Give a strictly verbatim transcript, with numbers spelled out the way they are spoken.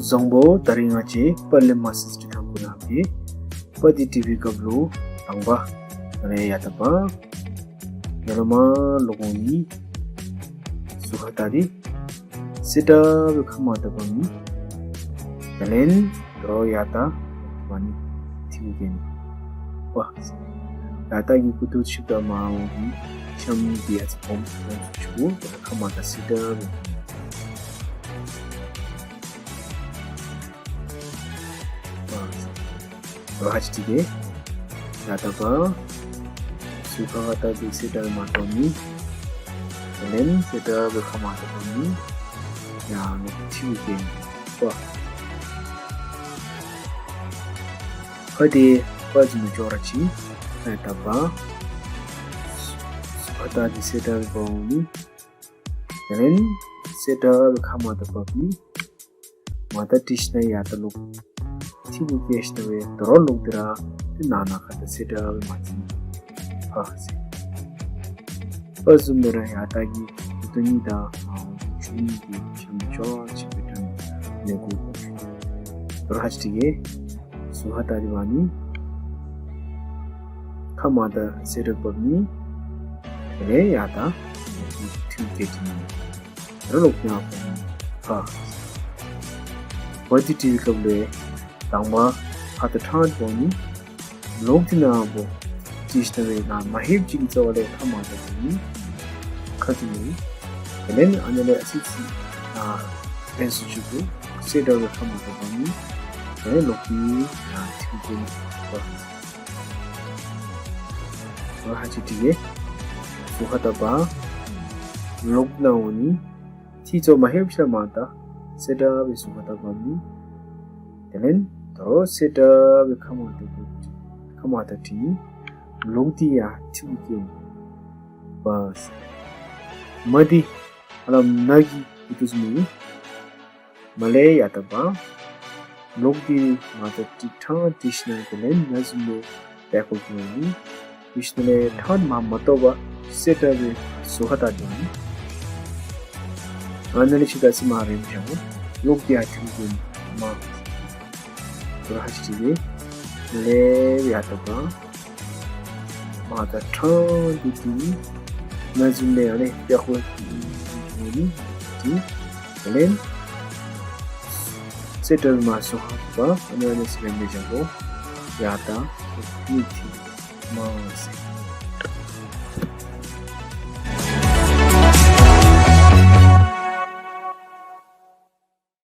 བཟང་པོ། ད་རིས་ང་བཅས་པར་ལེན་མ་ཚར་བའི་ཁྲིད་ཐངས་གུ་ནང་གི་པར་འདི་བྲི་བའི་སྐབས་ལུ་དང་པ་ང་ལས་ཡར་ལྟ་བ་ཡར་ལས་མར་ལོག་འོང་ནི། ཟུར་ཁ་ལྟག་འདི་གསལ་དྲགས་སྦེ་ཁ་མར་ལྟ་བབ་ནི། དེ་ལས་ད་རུང་ཡར་ལྟ་བབ་ནི། ཐིག་གུ་བཀལ་ནི། པ། ཡར་ལྟ་གི་ཁུ་ཐུག་ཆིབས་ཏེ་མར་འོང་ནི། ཤམ་འདི་ཡར་ཚུར་སྦོམ་སྦོམ་ཚུ་ཆུང་ཀུ་ཁ་མར་ལྟ་གསལ་དྲགས་སྦེ། ཨ་ལོ་ཧ་ཅིག་འདི་གིས་ཡར་ལྟ་བབ། ཟུར་ཁ་ཁ་ལྟག་འདི་གསལ་དྲགས་སྦེ་མར་ལྟ་བབ་ནི། དེ་ལས་གསལ་དྲགས་སྦེ་ཁ་མར་ལྟ་བབ་ནི། ཡར་ལོག་ཐིག་གུ་བཀལ་ནི། པ། ཁ་འདི་པར་བཟུམ་སྦེ་འགྱོ་ར་ཅིག་ཡར་ལྟ་བབ། ཟུར་ཁ་ལྟག་འདི་གསལ་དྲགས་སྦེ་འབག་འོང་ནི། དེ་ལས་གསལ་དྲགས་སྦེ་ཁ་མར་ལྟ་བབ་ནི། མར་ལྟ་བྲིས་ཞིནམ་ལས་ཡར་ལྟ་ལོག་ཐིག་གུ་བཀལ་ཞིནམ་ལས་ད་རུང་ལོག་སྟེ་ར་ཏེ་ནང་ན་ཁ་ལྟ་གསལ་དྲགས་སྦེ་མར་འཛུལ་ནི། ཕར་ཟེར། པར་བཟུམ་སྦེ་ར་ཡར་ལྟ་གི་ཁུ་ཐུག་གཉིས་དང་ཨ་ཆུང་གཉིས་ཀྱི་ཤམ་ཅོག་ཅིག་སྦེ་སྟོན་ནི་གུ། ད་རུང་ཧ་ཅིག་འདི་གིས་ཟུར་ཁ་ལྟག་འདི་འབག་ནི། ཁ་མར་ལྟ་གསལ་དྲགས་བབ་ནི། དེ་ལས་ཡར་ལྟ་ཐིག་གུ་བཀལ་ནི། ད་རུང་ལོག་སྟེ་ཡར་འོང་ནི། ཧ། པར་འདི་བྲི་བའི་སྐབས་ལུ་དང་པ་ཁ་ལྟག་ཕྲང་འབག་ནི། ལོག་སྟེ་ནཱ་འབོ་བྲིས་ཞིནམ་ལས་ནཱ་མ་ལྷོདཔ་ཅིག་གི་རྩ་བ་ལས་ཁ་མར་ལྟ་འབག་ནི། ཁ་བཙུམ་ནི། དེ་ལས་ཨ་ནཱ་ལས་ཨ་ཙི་ཙི་ཨ་ཕན་སུ་ཅིག་གུ་གསལ་དྲགས་སྦེ་ཁ་མར་ལྟ་འབག་ནི། དེ་ལས་ལོག་སྟེ་ཡར་ཐིག་གུ་བཀལ་ནི། ད་ཧ་ཅིག་འདི་གིས་ཟུར་ཁ་ལྟག་འབག། ལོག་ནཱ་འོང་ནི། ཐིག་ཚུ་མ་ལྷོདཔ་ཅིག་ལས་མར་ལྟ་གསལ་དྲགས་སྦེ་ཟུར་ཁ་ལྟག་འབག་ནི། དེ་ལས་ད་རུང་གསལ་དྲགས་སྦེ་ཁ་མར་ལྟ་འབག་ཁ་མར་ལྟ་བྲིས་ནི། ལོག་སྟེ་ཡར་ཐིག་གུ་བཀལ་ནི། པ། མ་འདི་ཧ་ལམ་ནཱ་གི་ཁུ་ཐུག་བཟུམ་ཨིན། མར་ལས་ཡར་ལྟ་འབག། ལོག་སྟེ་མར་ལྟ་བྲིས་ཕྲང་བྲིས་ཞིནམ་ལས་དེ་ལས་ནཱ་བཟུམ་སྦེ་པད་ཀོ་བཀལ་ནི། བཀལ་ཞིནམ་ལས་ཕྲང་མར་མ་བཏོག་པར་གསལ་དྲགས་སྦེ་ཟུར་ཁ་ལྟག་འབག་ནི། ཨ་ནཱ་ལས་ཕྱི་ཁར་ཟེར་མ་རེ་འབྱང་། ལོག་སྟེ་ཡར་ཐིག་གུ་བཀལ་ནི། མ། ད་རུང་ཧ་ཅིག་འདི་གིས་མར་ལས་ཡར་ལྟ་འབག། མར་ལྟ་ཕྲང་སྟེ་བྲིས་ནི། ནཱ་བཟུམ་སྦེ་ཨ་ནི་པད་ཀོ་བཀལ་ནི། དེ་ལས་གསལ་དྲགས་མར་ཟུར་ཁ་འབག། ཨ་ནི་ཨ་ནི་ཟེར་མི་འབྱང་དགོ། ཡར་ལྟ་ནི་ཐིག་མ་ཟེར།